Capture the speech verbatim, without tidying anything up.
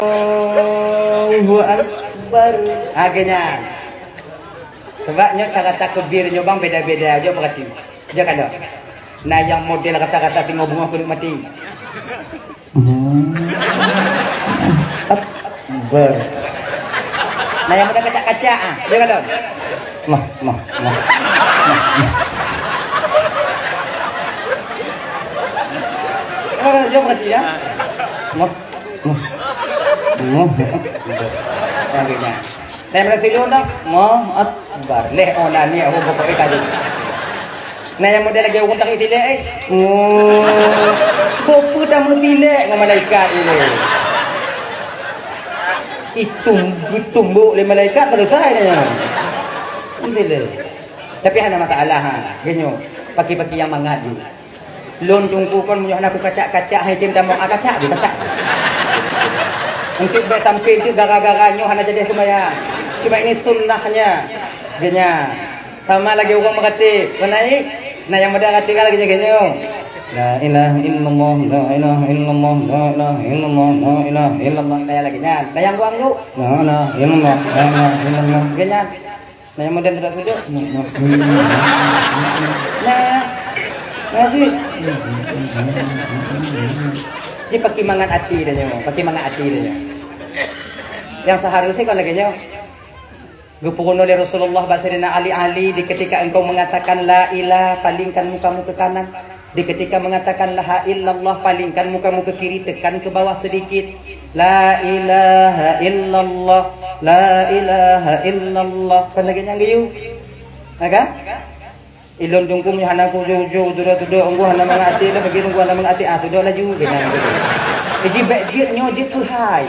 Allahu Akbar. Ha, geuh nyan. Sebab nyoe cara takbir nyoe bang beda-beda. Jom perhati. Jom kalon. Na nyang model rata-rata singoh beungoh keuneuk maté. Akbar. Na nyang model kacak-kacak, ah. Jom kalon. Mah, mah, mah. Mah, mah. Oh, jom perhati, ya. Mah, mah. Mah, mah. Nah, berarti lu dah. Mah, Akbar. Leh, oh, nah, ni, oh, pokoknya tadi. Nah, nyang model lagèe ureueng tahi tilek, eh. Oh, peue tameutilek ngon malaikat ilèe. Itum, itumbok lé malaikat, selesai nyan. Alhamdulillah. Tapi hana masalah, ha. Geuh nyoe, paki-paki nyang mangat jih. Lôn teungku kon meunyoe hana kukacak-kacak, hai tem tamong, ah, kacak jih, kacak. Untuk bèk sampai tu gara-gara nyoe hana jadi seumayang. Cuma ini sunnahnya. Geuh nyan. Sama lagèe ureueng meuratéb, kon na nyang meuratéb kan lagèe nyoe. La ilaha illallah, la ilaha illallah, la ilaha illallah, la ilaha illallah. Nah, lagèe nyan. Nah, nyang buang tu. La ilaha illallah, la ilaha illallah. Lagèe nyan. Nah, nyang model sudah tu. Nah. Nah, si. Dia pakai mangat hati dah nyoe, pakai mangat hati dah nyoe. Yang seharusnya kan lagèe nyoe. Geupeurunoe lé Rasulullah bak Saidina Ali, "Ali, di ketika engkau mengatakan la ilah, palingkan mukamu ke kanan. Di ketika mengatakan la ilaha illallah, palingkan mukamu ke kiri, tekan ke bawah sedikit. La ilaha illallah, la ilaha illallah." Kan lagèe nyan geuyue. Ha kan? Ilôn teungku nyoe hana kuju-uju, tudoe-tudoe, unggu hana mangat até, dah bagi unggu hana mangat até, ah, tudoe laju, keunan. Jadi bèk jeuet nyoe jeuet keuhai.